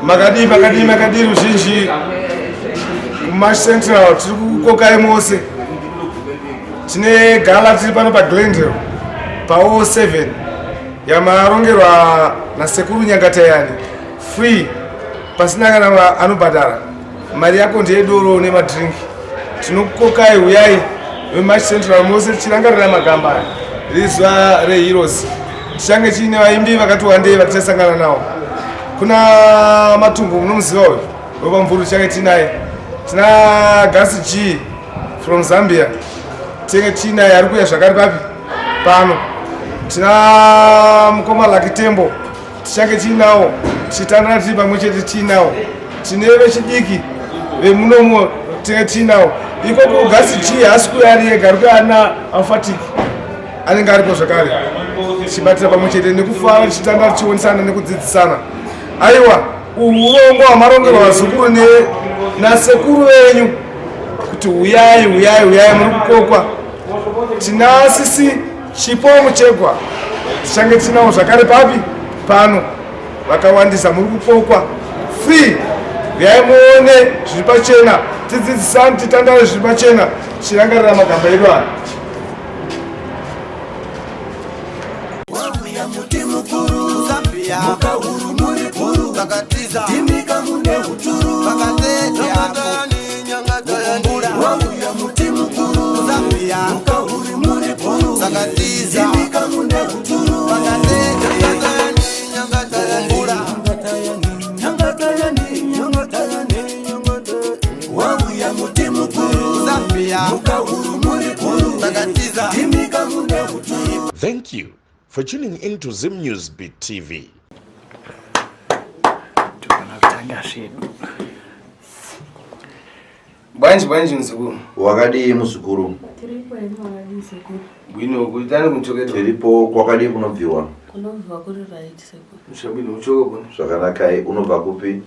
Makadii, makadii, makadii ruzhinji kuMash Central, tiri kukokai mose. Tine gala tiri pano paGlendale pa07 yamarongerwa naSekuru Nyangatayani, free, pasina kana anobhadhara. Mari yako ndeyedoro nemadrink. Tinokukokai, uyai veMash Central mose, tichirangarira magamba aya rizuva reHeroes. Tichange chiine vaimbi vakati wandei vatichasangana navo. Kuna Matumbu, munomuziva uyu wepamvuru, tichange tiinaye. Tina Gasi G from Zambia, tinenge tiinaye, ari kuuya zvakare papi pano. Tina mukoma Lucky Tembo, tichange tiinawo, tichitandana tiri pamwe chete tiinawo. Tine vechidiki vemunomo tinenge tiinawo ikoko. Gasi G haasi kuuya ari ega, ari kuuya ana Alfatic, anenge aripo zvakare, tichibatira pamwe chete nekufara, tichitanda, tichionesana nekudzidzisana. Aiwa, urongwa hwamarongerwa vazukuru nasekuru venyu kuti uyai, uyai, uyai, muri kukokwa. Tina Sisi Chipo Muchegwa, tichange tinawo zvakare papi pano, vakawandisa. Muri kukokwa, free, uyai muone zviri pachena, tidzidzisane, titandare zviri pachena, tichirangarira magamba edu aya. Wauya muti mukuru Zambia, mukahuru muri bhuru vakatiza ndimika mune uturu vakateteakumbura. Wauya muti mukuru Zambia, mukahuri muri bhuru vakatiza ndimika mune uturu vakateteakumbura. Wauya muti mukuru Zambia, mukahuru muri bhuru vakatiza ndimika mune uturu. Thank you for tuning in to Zim News Beat TV. Togona kutanga zvedu. Bwanji, bwanji muzukuru. Wakadii muzukuru? Tiripo hedu, makadii sekuru? Bwino, kuitani kuchoketwa? Tiripo, kwakadii kunobviwa? Kunobva kuri right, sekuru. Mushabwino uchoko kone. Zvakanakai, unobva kupi?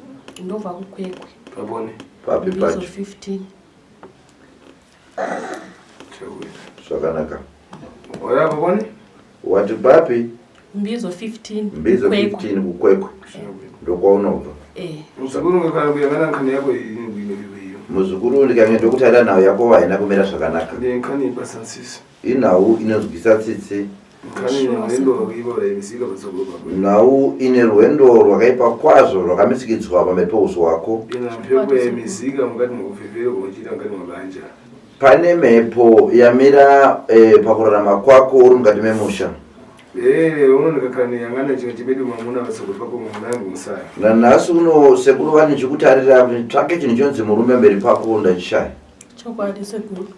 Ndobva kuKwekwe. Papone. Papi? Mbizo Pacho? 15. Chawira. Zvakanaka. Ora papone. Wati papi? Mbizo 15. Mbizo Kwekwe. 15 kuKwekwe. Shabwino. Ndokwaunobva? Eh. Muzukuru, ngakana kuyangana nkhani yako iyi bwino iwe iyo. Muzukuru, ndikange ndokutarira nhau yako haina kumira zvakanaka. Ndi nkhani ipasansisi. Inhau inonzwisa tsitsi. Nkhani rwendo rwakaipa raimisika patsogolo pako. Nhau ine rwendo rwakaipa kwazvo rwakamisikidzwa pamberi peuso hwako. Ina mphepo yaimizika mukati mwakufefera kuchita mukati mwabanja. Pane mhepo yamira pakurarama kwako uri mukati memusha. Eh, unooneka yangana chimwe chibedu mwamuna patsogolo pako mwamunangu musaya. Nanhasi uno sekuru vani ndichikutarira kuti tsvake chinhu chinonzi murume mberi pako, ndachishaya. Chokwadi sekuru.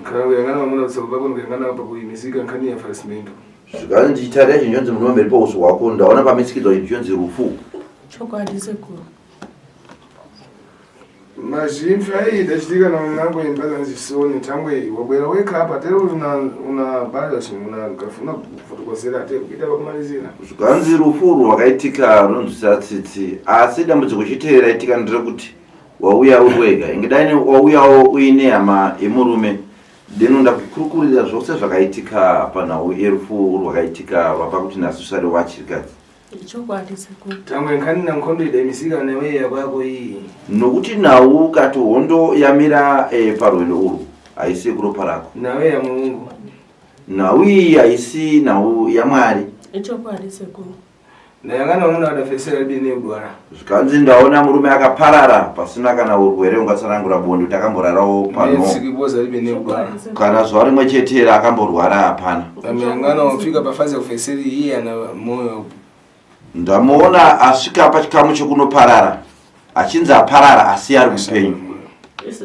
Nkhani yangana mwamuna patsogolo pako ndikangana pakuimisika nkhani ya fasimento. Zvikanzi ndichitarira chinhu chinonzi murume mberi pouso hwako, ndaona pamisikidzwa chinhu chinonzi rufu. Chokwadi sekuru. Mazhinji aida chitika na mwanangu imbaza nzisoni tangwe wabwera weka apa tero una bada chimuna gafuna kufotokozera te kuita pakumalizira. Zvikanzi rufu urwu rwakaitika runonzwisa tsitsi, asi dambudziko chete raitika nderekuti wauya uri wega. Ingidai wauyawo uine hama yemurume, ndinoda kukurukurira zvose zvakaitika panhau yerufu rwakaitika rwapa kuti nhasi usare wachirikadzi. Chokwadi sekuru. Tangwe nkhani na nkhondo ida imisika newe yako iyi. Nokuti nhau kati hondo yamira parwendo urwu haisi yekuropa rako. Nawe ya Mulungu. Nhau iyi haisi nhau yaMwari. Chokwadi sekuru. Ndayangana mwamuna adafesera bine kudwara. Zvikanzi ndaona murume akaparara pasina kana urwere ungatsanangura bonde kuti akamborarawo pano. Netsikiboza libene kudwara. Chokwadi sekuru. Kana zuva rimwe chete raakamborwara hapana. Pamuyangana wafika pafazi ya kufeseri iye ana moyo. Ndamuona asvika pachikamu chekunoparara, achinzi aparara asi ari mupenyu.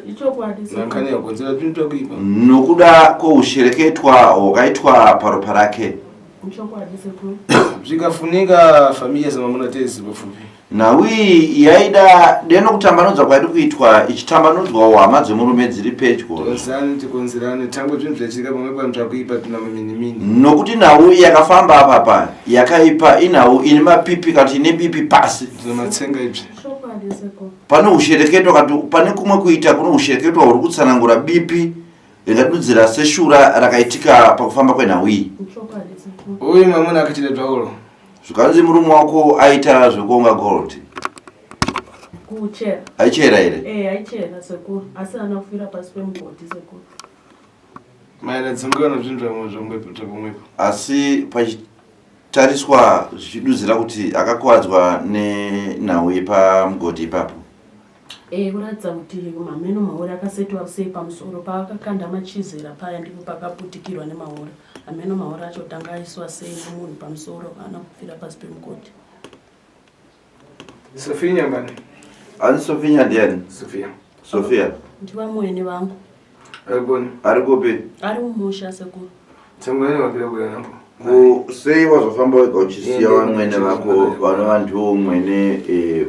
Ichokwadi Nankhani sekuru. yakonzera pinto kuipa. Nokuda kwoushereketwa hwakaitwa paropa rake. Chokwadi sekuru. Zvikafunika familia zamamuna tezi pafupi. Nhau iyi yaida deno kutambanudzwa kwaidi kuitwa ichitambanudzwawo hama dzemurume dziri pedyo. Tonzani tikonzerane tangwe zvinhu zvachitika pamwe panhu zvakuipa tina maminimini. Nokuti nhau yakafamba apapa yakaipa, inhau ine mapipi kana kuti ine bipi pasi. Tina matsenga ibzi. Chokwadi sekuru. Pane ushereketwa kati pane kumwe kuita kune ushereketwa huri kutsanangura bipi ringadudzira seshura rakaitika pakufamba kwenhau iyi. Chokwadi sekuru. Uyu mwamuna akachita paulo. Zvikanzi murume wako aita zvekuonga gold. Kuchera. Aichera here? Eh, aichera sekuru, asi haana kufira pasi pemugodhi sekuru. Maina dzingona zvinhu zvamwe zvamwe zvamwepo. Asi pachitariswa zvichidudzira kuti akakuvadzwa nenhau yepamugodhi ipapo. Eh, kuratidza kuti mameno mahure akasetwa sei pamusoro paakakanda machizera paya ndipo pakaputikirwa nemahure. Hameno mahure acho tanga aiswa sei nemunhu pamusoro haana kupfira pasi pemugodhi. Sofia Nyambani. Ani Sofia ndiani? Sofia. Sofia. Ndivamwene vangu. Arikoni. Ari kupi? Ari mumusha sekuru. Tsangwani wakira kuya napo. Ko sei wazofamba wega uchisiya vamwene vako vanova ndiwo mwene eh,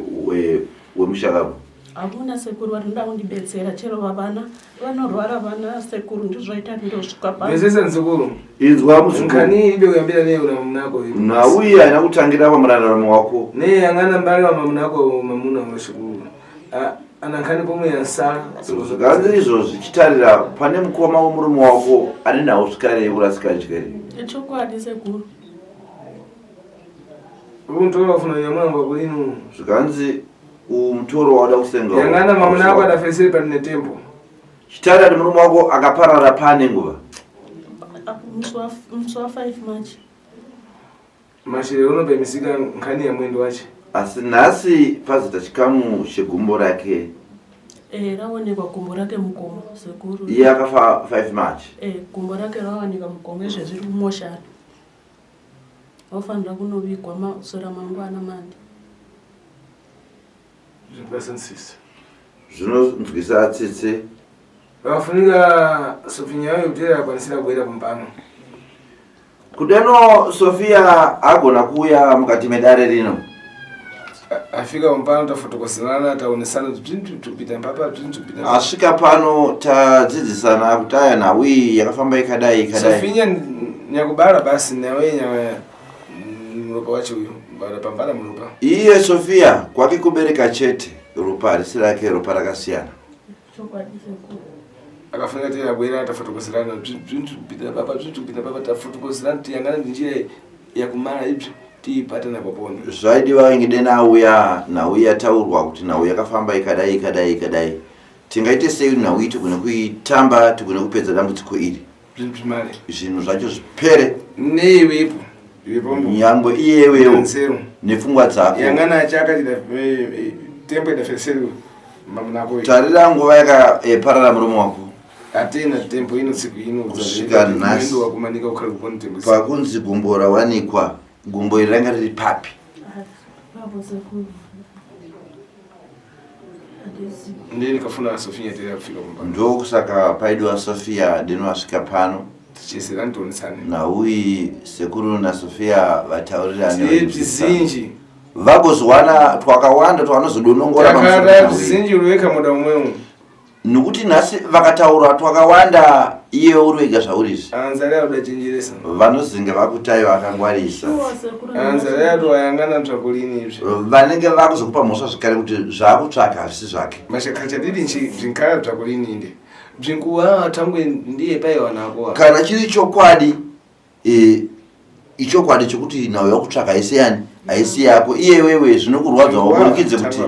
wemushakabvu? Hakuna sekuru vanoda kundibetsera chero vavana vanorwara vana sekuru ndizvoita ndosvika pa. Vesese sekuru. Inzwa muzukuru. Nkani ibe kuyambira nei una munako. Nhau iyi haina kutangira pamuraramo wako. Nei angana mbali wa mamunako mamuna wa sekuru. Ana nkani pomwe yansala. Zvikanzi izvo zvichitarira pane mukoma wemurume wako ane nhau zvikare yekurasika njere. Ichokwadi sekuru. Umutoro wafuna nyamwana wakulinu. Zvikanzi umutoro wauda kusenga. Yangana mamuna ako adafesere pali netembo. Chitarira kuti murume wako akaparara pane nguva. Musi wa 5 March. Mashiriro unopemisika nkhani ya mwendo wache. Asi nhasi pazoita chikamu chegumbo rake. Eh, raonekwa gumbo rake mugomo sekuru. Iye akafa 5 March. Eh, gumbo rake rawanika mugomo izvezvi riri kumoshari. Wafanira kunovigwa maswera mangwana mandi. Zvinonzwisa tsitsi. Vakafunika Sofinya yayo kuti akwanisira kuenda kumpano. Kudeno Sofia agona kuuya mukati medare rino. Afika kumpano tafotokoserana taonesana zvintu tupita mpapa zvintu tupita. Asvika pano tadzidzisana kuti aya nhau iyi yakafamba ikadai ikadai. Sofinya nyakubara basi nawe nyawe muropa wacho uyu bara pambana muropa. Iye Sofia kwake kubereka chete ropa harisi rake ropa rakasiyana. Chokwadi sekuru. Akafunika tena bwera tafotokoserana zvintu tupita papa zvintu tupita papa tafotokoserana tiyangana njira yakumara ibyo tiipatana paponi. Zvaidiwa inge dena auya nhau yataurwa kuti nhau yakafamba ikadai ikadai ikadai. Tingaite sei kuti nhau iyi tigone kuitamba tigone kupedza dambudziko iri. Zvinhu zvacho zvipere. Neiwepo. Iwepo. Nyangwe iyewewo nepfungwa dzako. Yangana chakati tembo idafeseru mamunako. Tarira nguva yakaparara murume wako. Atena tembo ino tsiku ino kusvika nhasi. Wakumanika ukari kupona tembo. Pakunzi gumbo rawanikwa gumbo iri ranga riri papi? Papo sekuru. Ndiye ndikafuna Sofia tera kufika kumba. Ndokusaka paidiwa Sofia deno asvika pano. Tichesera ndionesane. Nauyi sekuru naSofia vataurirane. Zvizhinji. Vagozowana twakawanda twavanozodonongora pamusoro Takara penhau iyi. zvizhinji rweka muda umwemwe. Nokuti nhasi vakataura twakawanda iye uri wega zvauri izvi. Anzari anoda chenjeresa. Vanozinge vakutai vakangwarisa. Anzari atoayangana tsvakulini izvi. Vanenge vakuzokupa mhosva zvekare kuti zvaakutsvaka hazvisi zvake. Mashakacha didi nchi zvinkara tsvakulini inde. Zvinkuwa tangwe ndiye paiwa nako. Kana chiri chokwadi e, ichokwadi chokuti nhau yakutsvaka haisi yani haisi yako iye wewe zvinokurwadza waburikidze kuti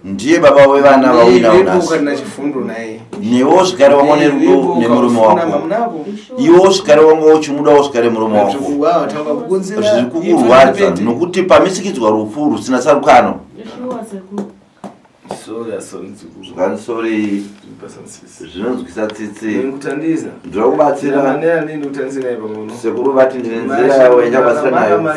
ndiye baba wevana vauinawo nhasi newewo zvekare wanga une rudo nemurume wako iwewo zvekare wanga uchimudawo zvekare murume wako zviri kukurwadza nokuti pamisikidzwa rufu rusina tsarukano. Zvanisori zvinonzwisa tsitsi. Ndinoda kubatsira sekuru vati ndine nzira yavo yandichabatsira nayo.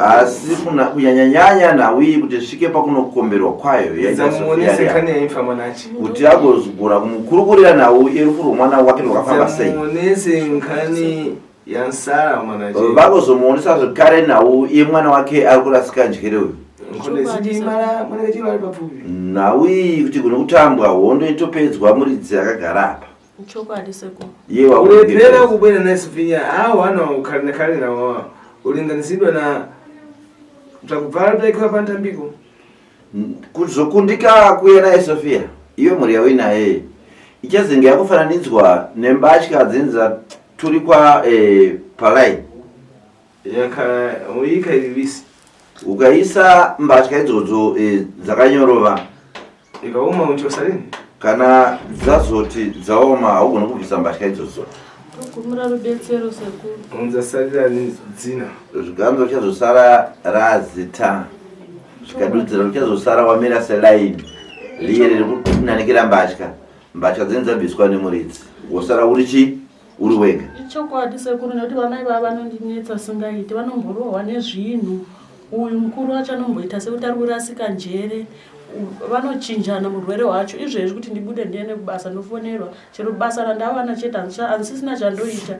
Asi kunyanyanyanya nhau iyi kuti svike pakunokomberwa kwayo yaita Sofia kuti agozogona kumukurukurira nhau yerufu rwomwana wake rwakafamba sei. Vagozomuonesa zvekare nhau yemwana wake ari kurasika njere uyu. Nhau iyi kuti igone kutambwa hondo itopedzwa muridzi akagara apa. Chokwadi sekuru. Iye Ulepera kubwera naye Sofinya awo ano ukhali nakhali nawo ulinganisidwa na bzakubvala bzaikiwa pantambiko. Kuzokundika kuuya naye Sofia iwe mhuri yauinaye ichazenge yakufananidzwa nembatya dzinenge dzaturikwa palaini. Yakauyika ilivisi. Ukaisa mbatya idzodzo eh, dzakanyorova Ikaoma uchosa lini? Kana dzazoti dzaoma haugoni kubvisa mbatya idzodzo. Tokumira rubetsero sekuru. Unzasalira dzina. Zviganzo uchazosara razita. Zvikadudzira uchazosara wamira selaini riye riri kunanikira mbatya. Mbatya dzinenge dzabviswa nemuridzi. Wosara uri chii? Uri wega. Ichokwadi sekuru nekuti vana ivava vanondinetsa singaiti vanomborohwa nezvinhu uyu mukuru wacho anomboita sekuti ari kurasika njere vanochinjana murwere hwacho izvezvi kuti ndibude ndiende kubasa ndofonerwa chero basa randawana chete handisisina chandoita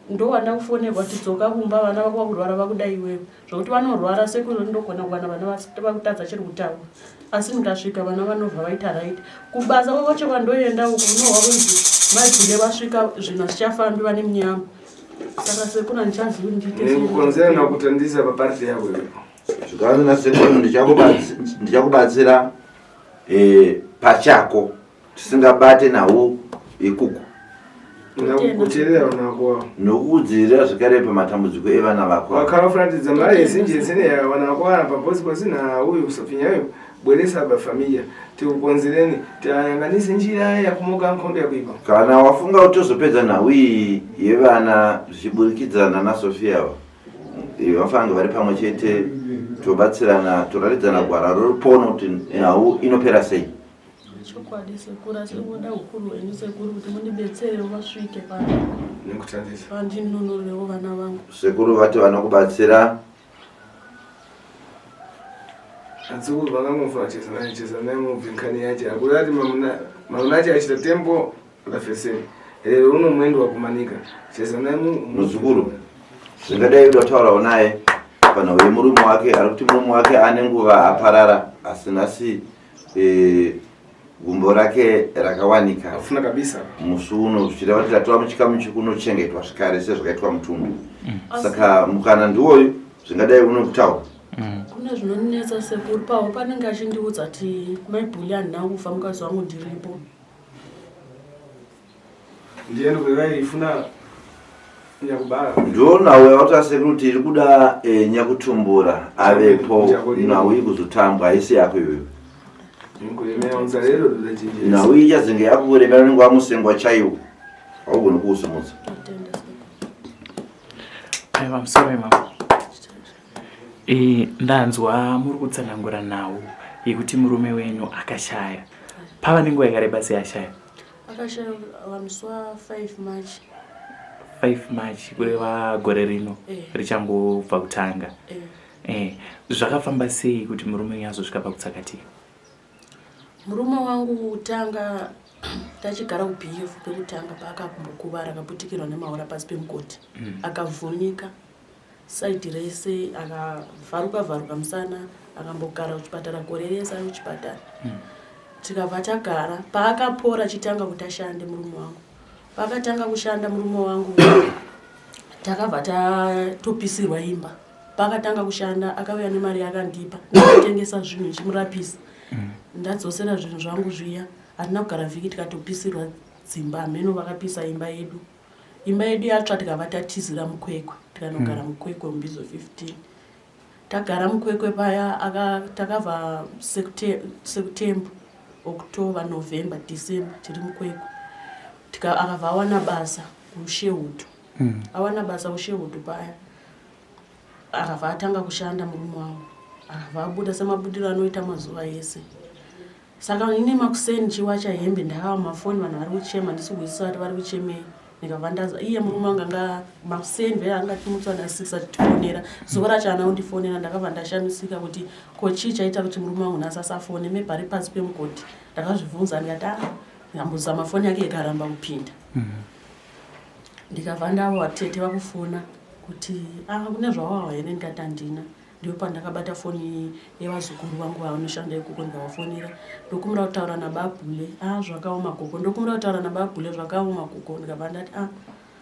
ndowanda kufonerwa kuti dzoka kumba vana vako vakurwara vakuda iwewe zvokuti vanorwara sekuru ndogona kuwana vana vakutadza chiri kutaura asi ndikasvika vana vanobva vaita right kubasa kwakwacho kwandoenda uku unohwa kunzi maibvile vasvika zvinhu hazvichafambi vane munyama saka sekuru handichazivi ndiitekonzera nakutandisa paparti yako ipo zvikanzi nasekuru ndichakubatsira eh, pachako tisingabate nhau ikuku nokudzivirira zvekare pamatambudziko evana vako wakarafuratidza mari yezinji yesene yawana vako vana pabosi bosi na uyu usapinyayo bweresa pafamilia tikukonzereni tiayanganise njira yakumuka nkhondo yakuipa kana wafunga kuti tozopedza nhau iyi yevana zvichiburikidzana nasofia ava eh, vafanira kunge vari pamwe chete tobatsirana toratidzana gwara rorupono kuti nhau inopera sei Chokwadi sekuru asi ndingoda ukuru hwenyu sekuru kuti mundibetserewo vasvike pano nekutandisa vandinunurewo vana vangu. Sekuru vati vanokubatsira. Adzukuru vangangofa chezanai chezanai mubve nkhani yache akuri ati mamuna ache achita tembo lafeseni lero uno mwendo wakumanika chezanai muzukuru zvingadai uda kutaurawo naye panhau yemurume wake ari kuti murume wake ane nguva aparara asi nhasi e, gumbo rake rakawanika afuna kabisa musi uno zvichireva kuti tatora muchikamu chekunochengetwa zvekare sezvakaitwa mutumbi mm. saka mukana ndiwoyu zvingadai unokutaura mm. kune zvinonetsa sekuru pawo panenge achindiudza ti maibhuli handina kufa mukadzi wangu ndiripo Ndiye ndikureva ifuna nyakubara. Ndonhau yakuti sekuru kuti iri kuda eh, nyakutumbura avepo nhau ikuzotambwa haisi yako iyoyo. Nhau iyi ichazenge yakukuremera unenge wamusengwa chaiwo haugoni kuusimudza. Aiwa musoro imamo. E, ndanzwa muri kutsanangura nhau yekuti murume wenyu akashaya. Pava nenguva yakareba sei ashaya? Akashaya musi wa 5 March. 5 March kureva gore rino eh. richangobva kutanga. Eh. Eh, zvakafamba sei kuti murume wenyu azosvika pakutsakatika? Murume wangu tanga tachigara kuBF pekutanga paakambokuvara akaputikirwa nemaora pasi pemugoti mm. akavhunika side rese akavharuka vharuka musana akambogara kuchipatara gore rese ari kuchipatara mm. tikabva tagara paakapora chitanga kuti ashande murume wangu paakatanga kushanda murume wangu takabva tatopisirwa imba paakatanga kushanda akauya nemari yakandipa ndakatengesa zvinhu ndichimurapisa mm. ndadzosera zvinhu zvangu zviya hatina kugara vhiki tikatopisirwa dzimba hameno vakapisa imba yedu Imba yedu yatsva tikabva tatizira muKwekwe tikanogara mm. muKwekwe muMbizo 15 tagara muKwekwe paya takabva September October November December tiri muKwekwe akabva awana basa kuShehudu mm. awana basa kuShehudu paya akabva atanga kushanda murume wangu akabva abuda semabudiro anoita mazuva ese Saka ini makuseni chiwacha hembe ndakawa mafoni vanhu vari kuchema ndisi kuhwisisa kuti vari kuchemei ndikabva ndaza iye murume wangu anga makuseni vee anga timutswa na 6 achitifonera zuva racho haana kundifonera ndakabva ndashamisika kuti ko chii chaita kuti murume wangu nhasi asafone maybe ari pasi pemugodhi ndakazvibvunza ndikati ah ndikambozama foni yake ikaramba kupinda mm. ndikabva ndava tete vakufona kuti ah kune zvawawa here ndikati handina Ndipo pandakabata foni yevazukuru vangu vanoshanda ikoko ndikavafonera ndokumira kutaura nababhule ah zvakaoma gogo ndokumira kutaura nababhule zvakaoma gogo ndikabva ndati ah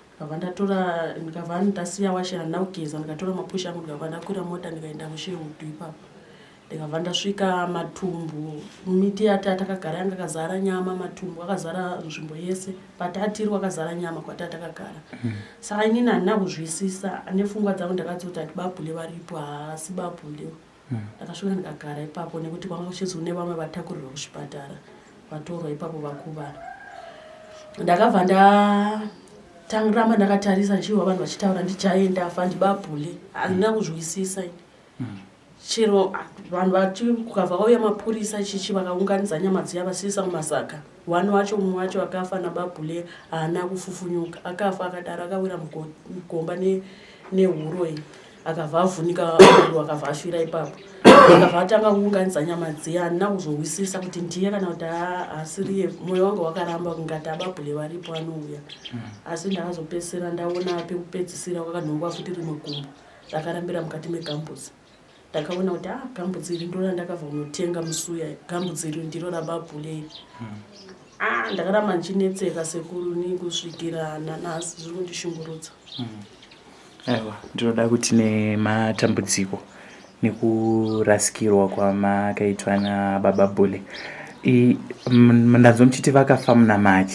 ndikabva ndatora ndikabva ndasiya washera ndina kugeza ndikatora mapusha angu ndikabva ndakwira mota ndikaenda kushehudu ipapo. Ndikabva ndasvika matumbu miti yata takagara yanga akazara nyama matumbu akazara nzvimbo yese patatiri wakazara nyama kwata takagara mm. Saka inini handina kuzwisisa nefungwa dzangu ndakadzi kuti ati babhule varipo haasi babhule mm. Ndakasvika ndikagara ipapo nekuti kwanga kuchizi kune vamwe vatakurirwa kuchipatara vatorwa ipapo vakuvara. Ndakabva ndaramba ndakatarisa ndichihwa vanhu vachitaura ndichaenda afa ndibabhule handina kuzwisisa ini mm. Chero vanhu vati kukabva kwauya mapurisa chichi vakaunganidza nyama dziya vasiisa mumasaka. One wacho mumwe wacho akafa nababhule haana kufufunyuka akafa akadaro akawira mugomba nehuro iyi akabva avhunika huro akabva afira ipapo. Akabva atanga kuunganidza nyama dziya handina kuzohwisisa kuti ndiye kana kuti haasiriye. Mwoyo wangu wakaramba kungati ababhule varipo anouya asi ndakazopedzisira ndaona pekupedzisira kwakanhongwa futi rimwe gumbo rakarambira mukati megambutsi. Ndakaona kuti ah, gambutsi iri ndiro randakabva kunotenga musuya, gambutsi iri ndiro rababhule iri hmm. Ah, ndakaramba ndichinetseka sekuru ni kusvikira nanhasi zviri kundishungurudza hmm. Aiwa, ndinoda kuti nematambudziko nekurasikirwa kwamakaitwa nababa Bhule, ndanzwa muchiti vakafa muna March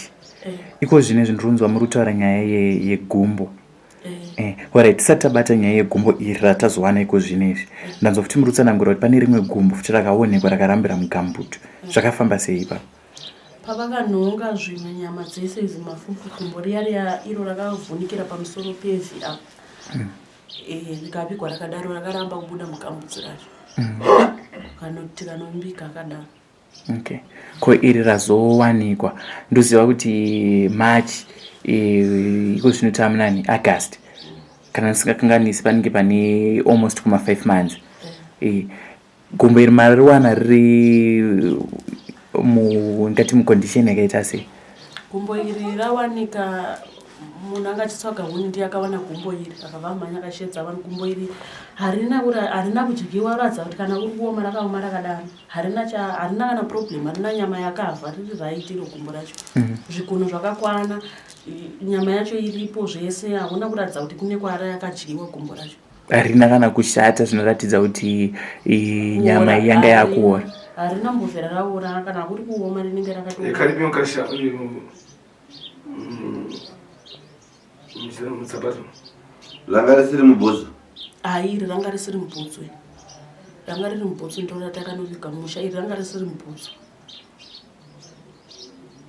eh. Iko zvino izvi ndiri kunzwa muri kutaura nyaya yegumbo eh. Orit, tisati tabata nyaya yegumbo iri ratazowana iko zvino izvi, ndanzwa futi muri kutsanangura kuti pane rimwe gumbo futi rakaonekwa rakarambira mugambutu. Zvakafamba sei ipapo? Pavakanhonga zvimwe nyama dzese idzi mafufu, gumbo riya riya iro rakavhunikira pamusoro pevhi apa mm. E, rikavigwa rakadaro rakaramba kubuda mugambutsi racho mm. Tikanombika akadaro. Okay, ko iri razowanikwa, ndoziva kuti March, iko zvino tamunani August, kana ndisingakanganisi panenge pane almost kuma 5 months e, gumbo iri mariwana riri ndingati mucondition yakaita sei? Gumbo iri rawanika munhu anga achitsvaga huni ndiye akawana gumbo iri akabva amhanya akashedza vanhu. Gumbo iri harina harina kudyiwa ratidza kuti kana uri kuoma rakaoma rakadaro harina cha harina kana problem, harina nyama yakavha, riri right iro gumbo racho mm. Zviguno zvakakwana, nyama yacho iripo zvese, hakuna kuratidza kuti kune kwara yakadyiwa gumbo racho. Harina kana kushata zvinoratidza kuti nyama iyi yanga yakuora. Harina mbovhera raora kana kuri kuoma rinenge rakato. Ranga risiri mubhutsu? Hai, iri ranga risiri mubhutsu. Ranga riri mubhutsu ndiro ratakanoviga musha, iri ranga risiri mubhutsu.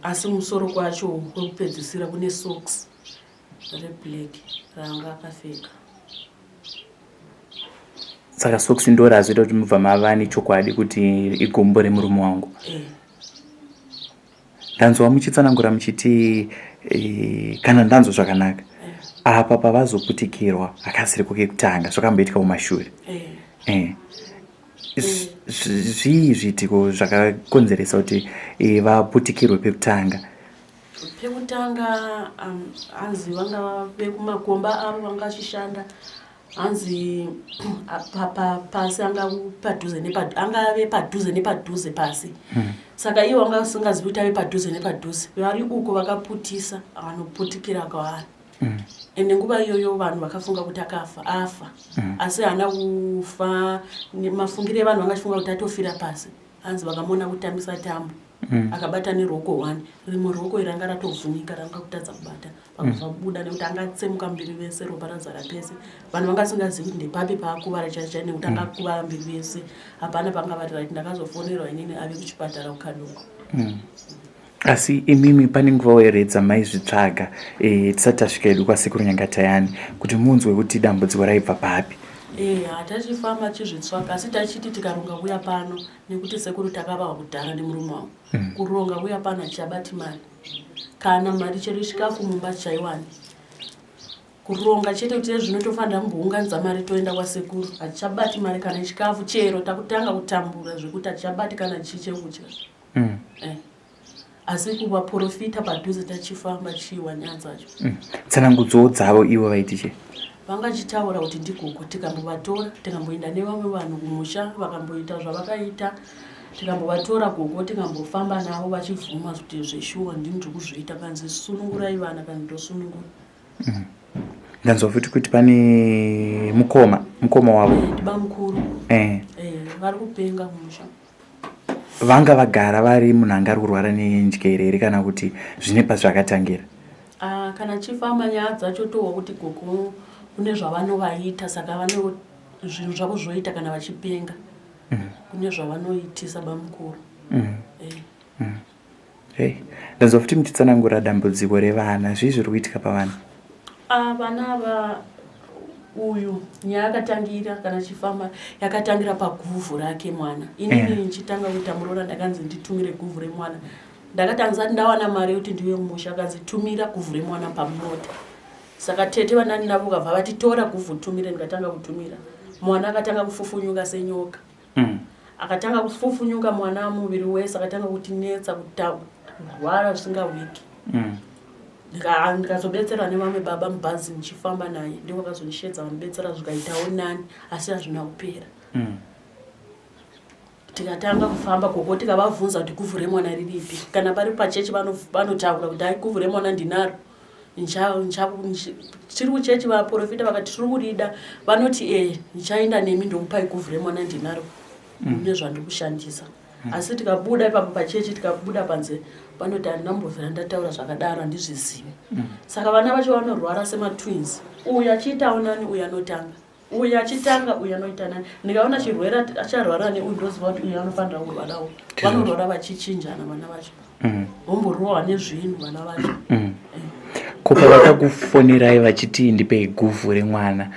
Asi musoro kwacho kwekupedzisira kune socks reblack ranga akapfeka. Saka socks ndo razoita kuti mubva mava nechokwadi kuti igumbo remurume wangu? Eh. Ndanzwa muchitsanangura muchiti e, kana ndanzwa zvakanaka apa pavazoputikirwa hakasiriko kekutanga, zvakamboitika kumashure eh. Eh. Zvii zviitiko zvakakonzeresa kuti e, vaputikirwe pekutanga? Pekutanga hanzi vanga vekumakomba avo vanga vachishanda, hanzi pasi anga padhuze angave padhuze nepadhuze pasi hmm. Saka ivo vanga vasingazivi kuti ave padhuze nepadhuze, vari uko vakaputisa vanoputikira kwavari mm. Ende nguva iyoyo vanhu vakafunga kuti akafa afa mm. Asi haana kufa. Mafungiro evanhu vanga chifunga kuti atofira pasi. Hanzi vakamuona kutambisa tambo mm. Akabata neruoko one, rimwe ruoko iri ranga ratovhunika, ranga kutadza kubata pakubva mm. buda nekuti anga atsemuka muviri vese, ropa razara pese. Vanhu vanga vasingazivi kuti ndepapi paakuvara chacho nekuti anga akuvara muviri vese, hapana panga vari right. Ndakazofonerwa inini ave kuchipatara kuKadongo mm. Asi imimi pane nguva here dzamaizvitsvaga e, tisati tasvika hedu kwaSekuru Nyangatayani kuti munzwe kuti dambudziko raibva papi? E, hatachifamba chizvitsvaga, asi tachiti tikaronga kuya pano nekuti sekuru takavawa kudhara nemurume wangu mm. Kuronga kuya pano hachabati mari, kana mari chero chikafu mumba chaiwani. Kuronga chete kuti zvinotofanira kumbounganidza mari toenda kwasekuru, hachabati mari kana chikafu chero. Takutanga kutambura zvekuti hachabati kana chii chekudya mm. Eh. Asi kuvaprofita padhuze tachifamba chiwa nyaya dzacho mm. Tsanangudzo dzavo ivo vaiti che? Vanga chitaura kuti ndikoko. Tikambovatora, tikamboenda nevamwe vanhu kumusha vakamboita zvavakaita, tikambovatora gogo, tikambofamba navo vachibvuma kuti zveshuwa ndini ndiri kuzviita. Kanzi sunungurai vana, kanzi ndosunungura mm. Ndanzwa futi kuti pane mukoma, mukoma wavo. Ndibamukuru eh. Eh, Vari kupenga kumusha. Vanga vagara vari munhu anga ari kurwara nenjere here kana kuti zvine pazvakatangira? Ah, kana chifamba nyaya dzacho tohwa kuti gogo kune zvavanovaita saka vane zvinhu zvavo zvoita kana vachipenga mm. kune zvavanoitisa bamukuru mm. eh. mm. Hey, ndanzwa futi muchitsanangura dambudziko revana zvii zviri kuitika pavana? Ah, vana ava uyu nyaya yakatangira kana chifamba yakatangira paguvhu rake mwana inini yeah. ndichitanga kuita muroora ndakanzi nditumire guvhu remwana ndakatanga ndisati ndawana mari yekuti ndiuye mumusha akanzi tumira guvhu remwana pamota saka tete vanani navo ukabva vati tora guvhu tumire ndikatanga kutumira mwana akatanga kufufunyuka senyoka mm. Akatanga kufufunyuka mwana muviri wese akatanga kutinetsa kurwara zvisingawiki mm. Ndikazobetserwa nevamwe baba mubhazi ndichifamba naye ndivo vakazondishedza vandibetsera zvikaitawo nani asi hazvina kupera mm. Tikatanga kufamba gogo tikavabvunza kuti guvhu remwana riripi kana pari pachechi vanotaura kuti hai guvhu remwana ndinaro tiri kuchechi vaprofita vakati tiri kurida vanoti e ndichaenda nemi ndokupai guvhu remwana ndinaro mm. nezvandiri kushandisa mm. Asi tikabuda ipapo pachechi tikabuda panze vanoti handina kumbovhira ndataura zvakadaro handizvizivi mm. Saka vana vacho vanorwara sematwins uyu achiitawo nani uyu anotanga uyu achitanga uyu anoita nani ndikaona chirwere acharwara neuyu ndoziva kuti uyu anofanira kurwarawo vanorwara vachichinjana vana vacho mm. vomborohwa nezvinhu vana vacho mm. Eh. Ko pavakakufonerai vachiti ndipei guvhu remwana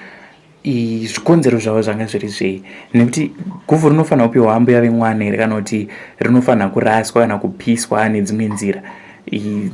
zvikonzero zvavo zvanga zviri zvei nekuti guvhu rinofanira kupiwa ambuya vemwana here kana kuti rinofanira kuraswa kana kupiswa nedzimwe nzira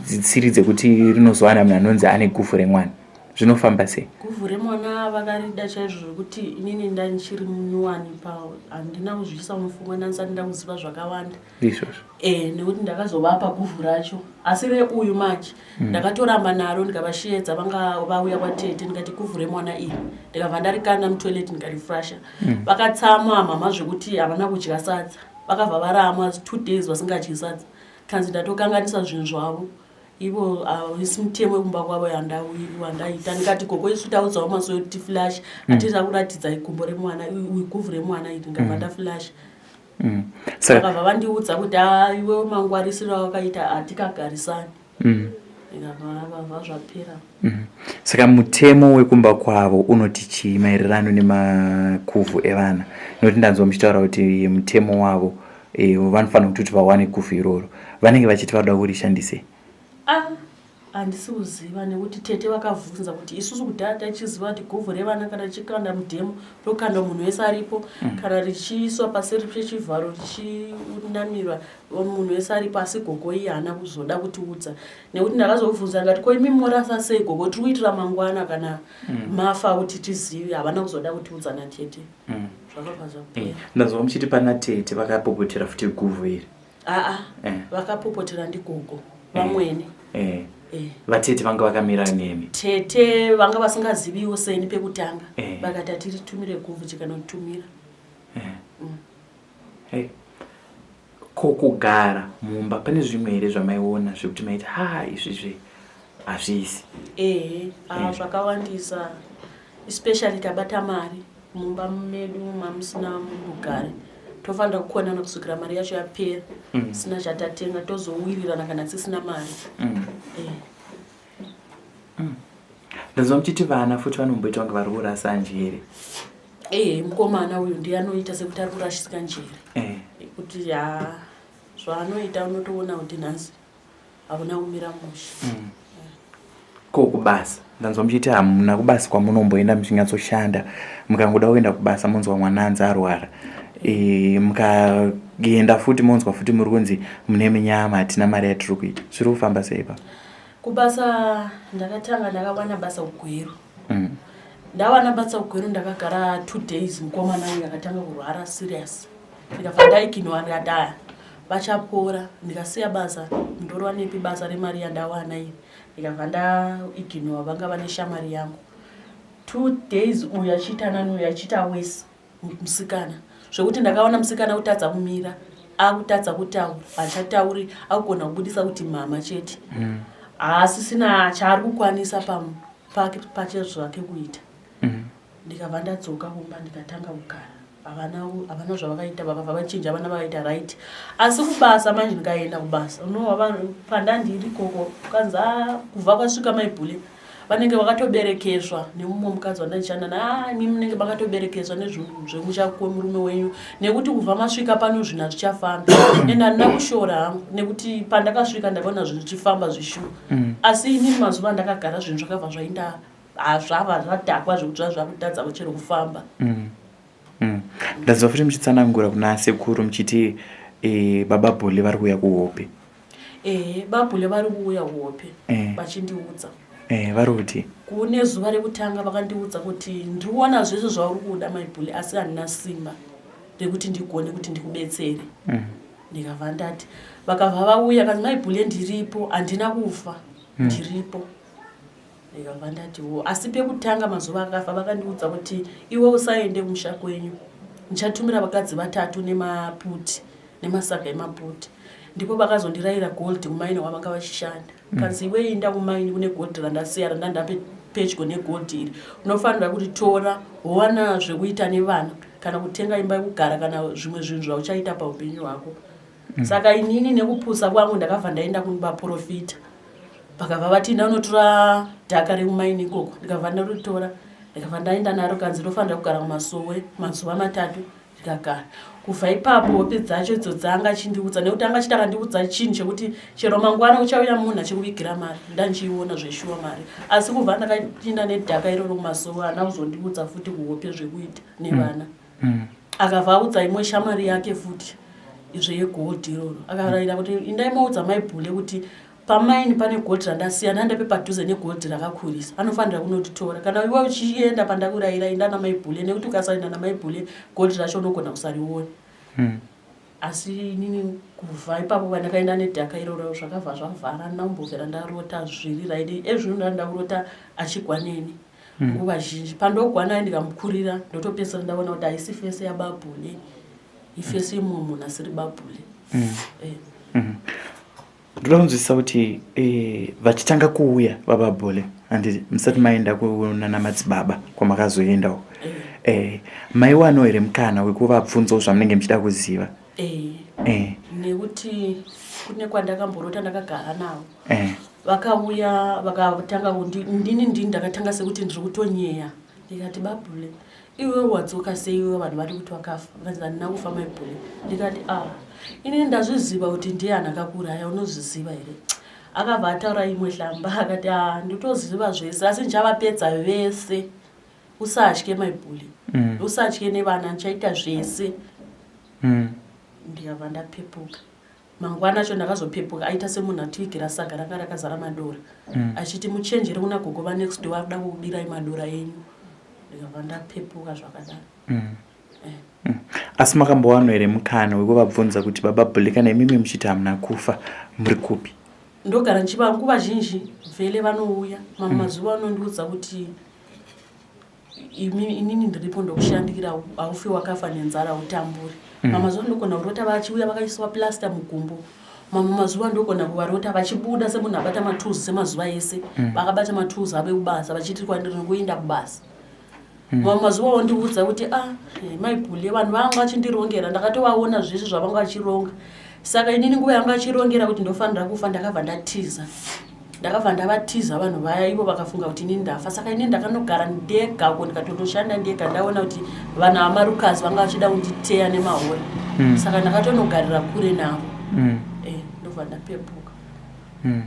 dzisiri dzekuti rinozowana munhu anonzi ane guvhu remwana Zvinofamba sei? Guvhu remwana vakarida chaizvo zvekuti inini ndandichiri munyuwani pa handina kuzviisa mupfungwa ndandisati ndakuziva zvakawanda. Ndizvozvo. Eh, nekuti ndakazovapa guvhu racho asi reuyu manje mm. ndakatoramba naro ndikavasheedza vanga vauya kwatete ndikati guvhu remwana iri ndikabva ndarikanda mutoilet ndikarifrasha mm. Vakatsamwa mama zvekuti havana kudya sadza vakabva varamwa two days vasingadyi sadza kanzi ndatokanganisa zvinhu zvavo ivo isi mutemo wekumba kwavo yandaita ndikati gogo isu taudzawo mazuva ekuti flash mm. atira kuratidza igumbo remwana iguvhu remwana iri ndikabva mm. ndaflash mm. Vakabva vandiudza kuti ah, iwe mangwarisiro awakaita hatikagarisani ndikabva zvapera. Saka mutemo wekumba kwavo unoti chii maererano nemakuvhu evana nokuti ndanzwa muchitaura kuti mutemo wavo eh, vanofanira kutoti vawane guvhu iroro vanenge vachiti varoda kurishandisei? Ah, handisi kuziva nekuti tete vakavhunza kuti isusu kudhaya taichiziva kuti guvhu revana kana richikanda mudhemu rokandwa munhu wese aripo mm. Kana richiiswa paseri pechivharo richinamirwa munhu wese aripo asi gogo iye haana kuzoda kutiudza nekuti ndakazobvunza ndikati ko imi morasa sei gogo tiri kuitira mangwana kana mm. mafa kuti tizive havana kuzoda kutiudza natete mm. Zvakabva zvapera eh, ndanzwa muchiti pana tete vakapopotera futi guvhu iri aa eh. Vakapopotera ndigogo vamwene eh. Eh. Vatete vanga vakamira nemi tete vanga vasingaziviwo seni pekutanga eh. Vakati atiritumire guvhu tikanotumira eh. mm. Hey. Ko kugara mumba pane zvimwe here zvamaiona zvekuti maiti ha izvi zve hazviisi? Ehe, ah, eh. Zvakawandisa especially tabata mari mumba medu mamusina rugare tofanira kukonana kusvikira mari yacho yapera mm. Sina chatatenga tozowirirana kana tisina mari mm. Eh. Ndanzwa muchiti vana futi vanomboita kunge vari kurasa njere. Ee mukomana uyu ndiye anoita sekuti ari kurasisika njere eh. Kuti ha zvaanoita unotoona kuti nhasi hakuna kumira mushe mm. Ko kubasa ndanzwa muchiti hamuna kubasa kwamunomboenda muchinyatsoshanda mukangoda kuenda kubasa monzwa mwana anzi arwara e, mukaenda futi monzwa futi muri kunzi mune minyama hatina mari yatiri kuita zviri kufamba sei pa Kubasa ndakatanga ndakawana basa kugweru mm. Ndawana basa kugweru ndakagara two days mukomana uyu akatanga kurwara serious ndikabva ndaikinwa ndikati vachapora ndikasiya basa ndorwa nepi basa remari yandawana iyi ndikabva ndaiginwa vanga vane shamwari yangu two days uyu achiita nani uyu achiita wese musikana zvekuti ndakaona musikana kutadza kumira akutadza kutaura hachatauri akugona kubudisa kuti mama chete mm. Haasisina chaari kukwanisa pake pache zvake kuita mm. Ndikabva ndadzoka kumba ndikatanga kugara. Havana havana zvavakaita vakabva vachinja vana vakaita right. Asi kubasa manje ndikaenda kubasa unowa pandandiri ikoko kanzi ah, kubva kwasvika maibhule vanenge vakatoberekeswa nemumwe mukadzi wandaichanda naye ah, imi munenge makatoberekeswa nezvemusha kwemurume wenyu nekuti kubva masvika pano zvinhu hazvichafambi and handina kushora hangu nekuti pandakasvika ndakaona zvinhu zvichifamba zvishuwa mm. asi inini mazuva andakagara zvinhu zvakabva zvainda hazvava zvadhakwa zvekuti zvazvakutadza chero kufamba mm. Mm. Ndaziva futi muchitsanangura kuna sekuru muchiti e, baba Bhule vari kuuya kuhope. Ehe, babhule vari kuuya kuhope eh. vachindiudza. Eh, vari kuti kune zuva rekutanga vakandiudza kuti ndikuona zvese zvauri kuda maibhule asi handina simba rekuti ndigone kuti ndikubetsere. Mm. Ndikabva ndati vakabva vauya kanzi maibhule ndiripo handina kufa mm. ndiripo. Ndikabva ndati wo asi pekutanga mazuva akafa vakandiudza kuti iwe usaende kumusha kwenyu ndichatumira vakadzi vatatu nemaputi nemasaga emaputi ndipo vakazondirayira gold kumaini wavanga vachishanda mm. kanzi iwe inda kumaini kune gold randasiya randanda pedyo negold iri unofanira kuti tora wowana zvekuita nevana kana kutenga imba yekugara kana zvimwe zvinhu zvauchaita paupenyu hwako mm. Saka inini nekupusa kwangu ndakabva ndaenda kuvaprofita vakabva vati enda unotora dhaka remumaini ikoko ndikabva ndaritora ndikabva ndaenda naro kanzi ndofanira kugara kumasowe mazuva matatu ndikagara kubva ipapo hope dzacho idzo dzanga achindiudza nekuti anga achiti akandiudza chinhu chekuti chero mangwana uchauya munhu achikuvigira mari ndandichiiona zveshuwa mari asi kubva ndakachinda nedhaka iroro kumasowe haana kuzondiudza futi kuhope zvekuita nevana mm. Mm. Akabva audza imwe shamwari yake futi zvegold iroro akarayira kuti indai moudza mai Bhule kuti pamaini pane gold randasiya ndandape padhuze negold rakakurisa anofanira kunotitora kana iwe uchienda pandakurayira inda namai Bhule nekuti ukasaenda namai Bhule gold racho unogona kusariona mm. Asi inini kubva ipapo pandakaenda nedhaka iroro zvakabva zvavhara ndina kumbobvira ndarota zviri raidi ezvino ndanda kurota achigwa neni mm. nguva zhinji pandogwa naye ndikamukurira ndotopedzisira ndaona kuti haisi fese yababhule ifese yemumwe munhu asiri babhule mm. eh. mm. Ndoda kunzwisisa kuti eh, vachitanga kuuya vaBabhule handiti musati maenda kunana madzibaba kwamakazoendawo eh. eh, maiwanawo here mukana wekuvabvunzawo zvamunenge muchida kuziva eh. eh. Nekuti kune kwandakamborota ndakagara navo eh. Vakauya vakatanga ndini ndini ndakatanga sekuti ndiri kutonyeya ndikati babhule Iwe wadzoka sei iwe vanhu vari kuti wakafa vakanzi handina kufa maibhule ndikati a ah, inini ndazviziva kuti ndiye ani akakuuraya unozviziva here akabva ataura imwe hlamba akati a ah, nditoziva zvese asi ndichavapedza vese usatye maibhule mm. usatye nevana ndichaita zvese mm. Ndikabva ndapepuka Mangwana acho ndakazopepuka aita semunhu ativigira saga ranga rakazara madora mm. achiti muchenjere kuna gogo vanext door varikuda kukubirai madora enyu ndikabva ndapepuka zvakadaro mm. eh. mm. Asi makambowano here mukana wekuvabvunza kuti baba Bhule kana imimi muchiti hamuna kufa muri kupi? Ndogara ndichiva nguva zhinji vhele vanouya mamwe mm. mazuva anondiudza kuti inini ndiripo ndokushandira haufi wakafa nenzara utamburi mm. mamwe mazuva ndogona kurota vachiuya vakaiswa plaster mugumbo mamwe mazuva ndogona kuvarota vachibuda semunhu abata matools semazuva ese mm. vakabata matools ave kubasa vachiti kwandiri kuenda kubasa mm. mamwe mazuva ondiudza kuti ah eh, maibhule vanhu vanga vachindirongera ndakatovaona zvese zvavanga vachironga saka inini nguva yanga achirongera kuti ndofanira kufa ndakabva ndatiza ndakabva ndavatiza vanhu vaya ivo vakafunga kuti inini ndafa saka inini ndakanogara ndega uko ndikatotoshanda ndega ndaona kuti vanhu vamarukasi vanga vachida kunditeya nemahore mm. Saka ndakatonogarira kure navo mm. Eh, ndobva ndapepuka mm.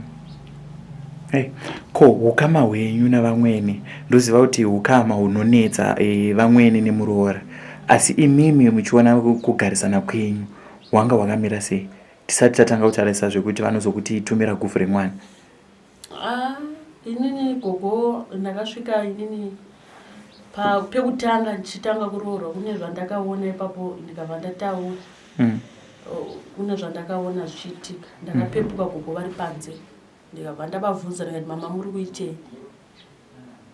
Hey, ko hukama hwenyu navamwene ndoziva kuti hukama hunonetsa e, vamwene nemuroora asi imimi muchiona kugarisana kwenyu hwanga hwakamira sei tisati tatanga kutarisa zvekuti vanozokuti tumira guvhu remwana? Ah, inini gogo ndakasvika inini pekutanga ndichitanga kuroorwa kune zvandakaona ipapo ndikabva ndataura mm. Kune zvandakaona zvichiitika ndakapepuka gogo vari panze ndikabva ndavabvunza ndikati mama muri kuitei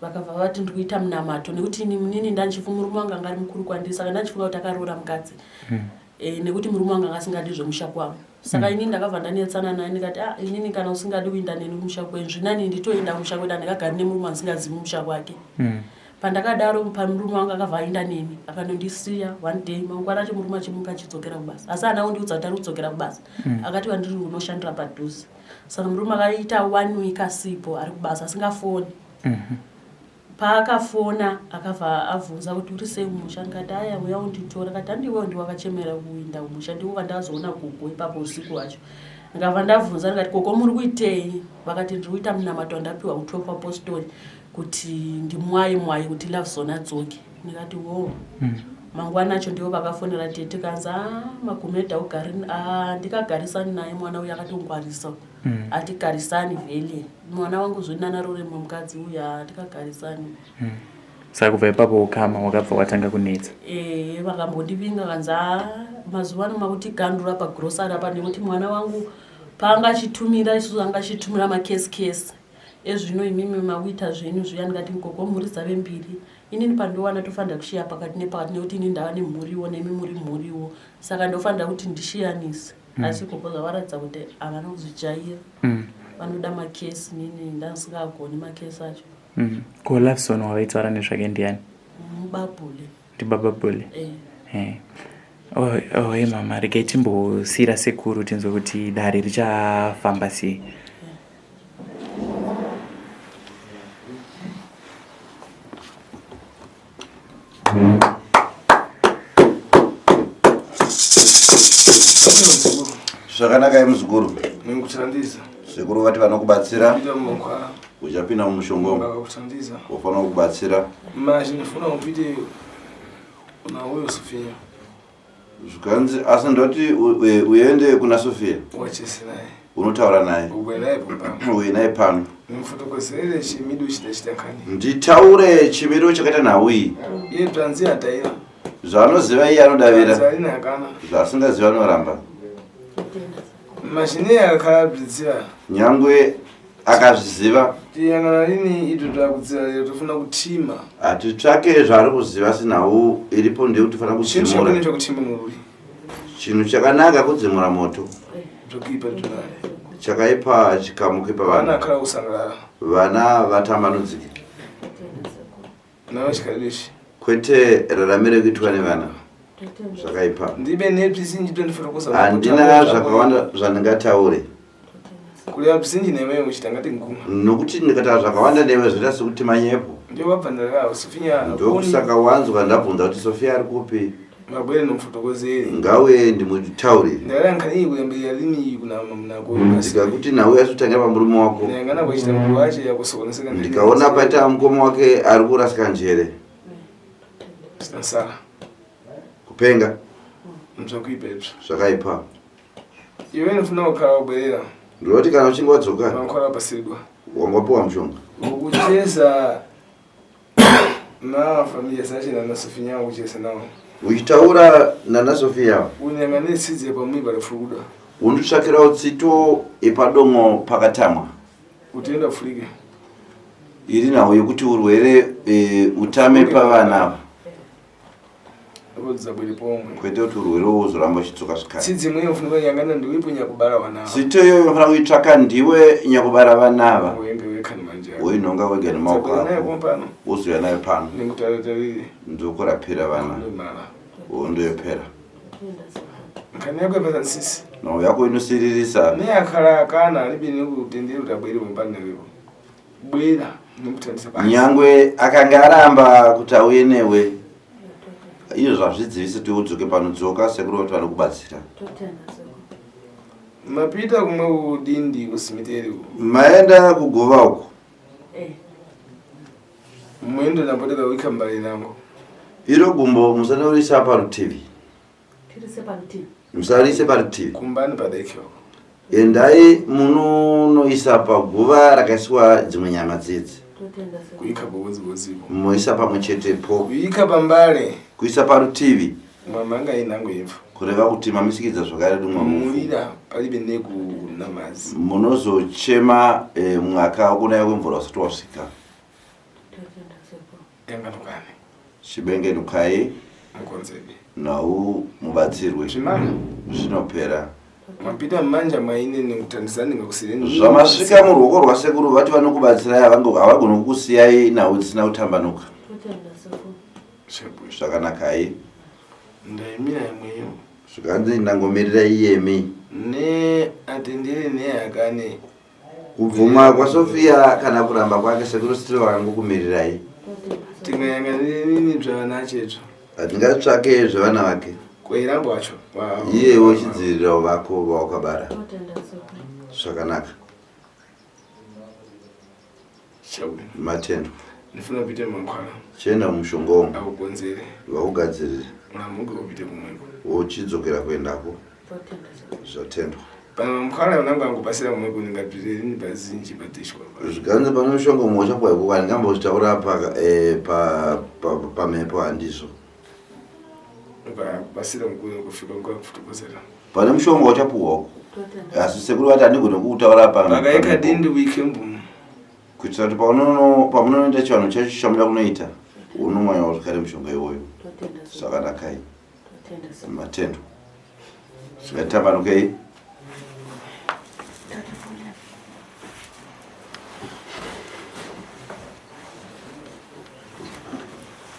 vakabva vati ndiri kuita munamato nekuti ini munini ndandichifu murume wangu anga ari mukuru kwandiri saka ndandichifunga kuti akaroora mukadzi mm. E, nekuti murume wangu anga asingadi zvemusha kwavo saka mm. inini ndakabva ndanetsana naye ndikati ah, inini kana usingadi kuinda neni kumusha kwenyu zvinani nditoenda kumusha kwedu andikagari nemurume andisingazivi mumusha kwake mm. Pandakadaro pamurume wangu akabva aenda neni akanondisiya one day mangwana acho murume achimuka achidzokera kubasa asi haana kundiudza kuti ari kudzokera kubasa mm. akati vandiri unoshandira padhuze saka murume akaita one week asipo ari kubasa asingafoni mm -hmm. Paakafona akabva abvunza kuti uri sei kumusha ndikati aya uya unditora akati handiwewo ndiwe wakachemera kuinda kumusha ndiwo vandazoona gogo ipapo usiku hwacho ndikabva ndabvunza ndikati gogo muri kuitei vakati ndiri kuita munamato wandapiwa kutop apostori kuti ndimwaye mwaye kuti lovezone adzoke ndikati wo mm. mangwana acho ndivo vakafonera tete kanzi a ah, magumedha ugari ah, ndikagarisani naye mwana uyu akatongwarisa mm. atigarisani vhele mwana wangu zvinana rore mumwe mukadzi uyu hatikagarisani mm. Saka kubva ipapo ukama wakabva watanga kunetsa? Eh, vakambondivinga kanzi ah, mazuva ano makutigandura pagrosari apa nekuti mwana wangu paanga achitumira isusu anga achitumira makesi kesi ezvino imimi makuita zvenyu zviya ndikati gogo mhuri dzave mbiri inini pandowana tofanira kushiya pakati nepakati nekuti ini ndava nemhuriwo nemi muri mhuriwo saka ndofanira kuti ndishiyanise mm. asi gogo zvavaratidza kuti havana kuzvijaira mm. vanoda makesi nini ndasingagoni makesi acho mm. Ko Loveson wavaitaura nezvake ndiani? Mubabule. Ndibaba Bule. Eh. Eh. Oh, oh, hey mama, regai timbosiira sekuru tinzwe kuti dare richafamba sei. Zvakanaka muzukuru. Sekuru vati vanokubatsira. Uchapinda mumushonga umu. Wofanira kukubatsira. Zvikanzi asi ndoti uende kuna Sofia. Unotaura naye. Uye naye pano. Nditaure chimiro chakaita nhau iyi. Zvaanoziva iye anodavira. Zvaasingaziva anoramba. Nyangwe akazviziva. Hatitsvake zvaari kuziva asi nhau iripo ndeyekuti tofanira kudzimura. Chinhu chakanaka kudzimura moto. Chakaipa chikamuke pavanhu. Vana vatambanudzike. Kwete raramire kuitwa nevana. Zvakaipa. Handina zvakawanda zvandingataure. Kureva bzinji newe uchitanga tinguma. Nokuti ndikataura zvakawanda newe zvoita sekuti manyepo. Ndiyo wabva ndarava Sofia. Ndokusaka wanzwa ndabvunza kuti Sofia ari kupi. Mabwere nomufotokozere. Ngauye ndimutaurire. Ndakanga iyi kuyambira lini kuna munako. Ndikakuti nhau yatotangira pamurume wako. Ndakanga kuchita mukuru wacho yakusokoneseka. Ndikaona paita mukoma wake ari kurasika njere. Sara. Kupenga. Mzvakuipa izvo. Zvakaipa. Iwe unofanira kukara wabwerera. Ndinoti kana uchinge wadzoka. Unokara pasirwa. Wanga wapiwa mushonga. Ukucheza na familia sache na Sofia nyawo kucheza nawo. Uchitaura nana Sofia. Unyanga netsidzi pamwe parifuruda. Unditsvakirawo tsito yepadongo pakatamwa. Utenda furike. Iri nhau yekuti urwere e, utame pavana ava. Kwete kuti urwere wozoramba uchidzoka zvekare. Tsito iyoyo unofanira kuitsvaka ndiwe nyakubara vana ava. Woinhonga wega nemaoko ako. Wozouya nayo pano. Ndokurapira vana. Hondo yopera. Nhau yako inosiririsa. Bwera nekutandisa basa. Nyangwe akange aramba kuti auye newe izvo zvazvidzivisi kuti udzoke pano dzoka sekuru vati vanokubatsira. Mapita kumwe kudindi kusimiteri uko. Maenda kuguva uko. Eh. Mwendo ndambodeka wika mbali nango. Iro gumbo musanoriisa parutivi. Musariise parutivi. Kumbani padeki uko. Endai munonoisa paguva rakaisiwa dzimwe nyama dzidzi. Kuika bobozibozibo. Moisa pamwe chete po. Kuika pambale. Kuisa parutivi. Mwamanga inhango yevhu. Kureva kuti mamisikidza zvakare dumwa mufu. Murira palibe nekunamazi. Munozochema eh, mwaka wekunaya kwemvura usati wasvika. Yanganukani. Chibengenukai. Mukonzebe. Nhau mubatsirwe. Zvimana. Zvinopera. Mapita manja maine nekutandisani ngakusireni. Zvamasvika muruoko rwasekuru vati vanokubatsirai havagoni kukusiyai nhau dzisina kutambanuka. Zvakanakai. Ndaimira imweyo. Zvikanzi ndangomirira iyemi. Ne atendere nehakane. Kubvuma kwaSofia kana kuramba kwake sekuru Steve vakangokumirirai. Tingayanganire nini zvavana chetsvo. Hatingatsvake zvevana vake. Kwairamba wacho. Iyewo uchidzivirirawo vako vawakabara. Zvakanaka. Matendo. Ndifuna kupita mankwala. Chienda mumushonga umu. Akukonzere. Vakugadzirire. Uramuke upite kumweko. Wochidzokera kuendako. Zvatendwa. Pana mamkwala unangu angopasira kumweko ndingabvire rini pazinji patishwa. Zvikanzi pane mushonga umwe uchapuwa ikoko handingambozvitaura eh, pamhepo handizvo. Ukapasira mukuru kufika nguva kufutukozera. Pane mushonga uchapuwa uko. Asi sekuru vati handigone kuutaura pa. Pakaika dindi wikembu. Kuitira kuti pamunonoita chivanhu chacho chamuda kunoita unomwanyawo zvekare mushonga iwoyo. Zvakanakai. Matendo. Zvikatambanukei.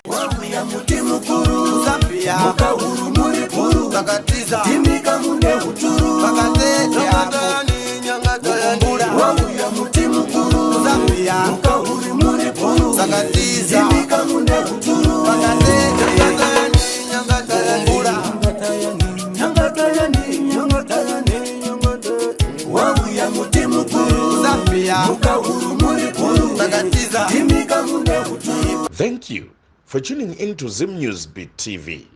Wauya muti mukuru Zambia mukahuru muri bhuru vakatiza timika mune huturu vakateteakumbura Wauya muti mukuru Zambia mukahuru muri bhuru vakatiza timika mune huturu vakateteakumbura Wauya muti mukuru Zambia mukahuru muri bhuru vakatiza timika mune huturu Thank you for tuning in to Zim News Beat TV.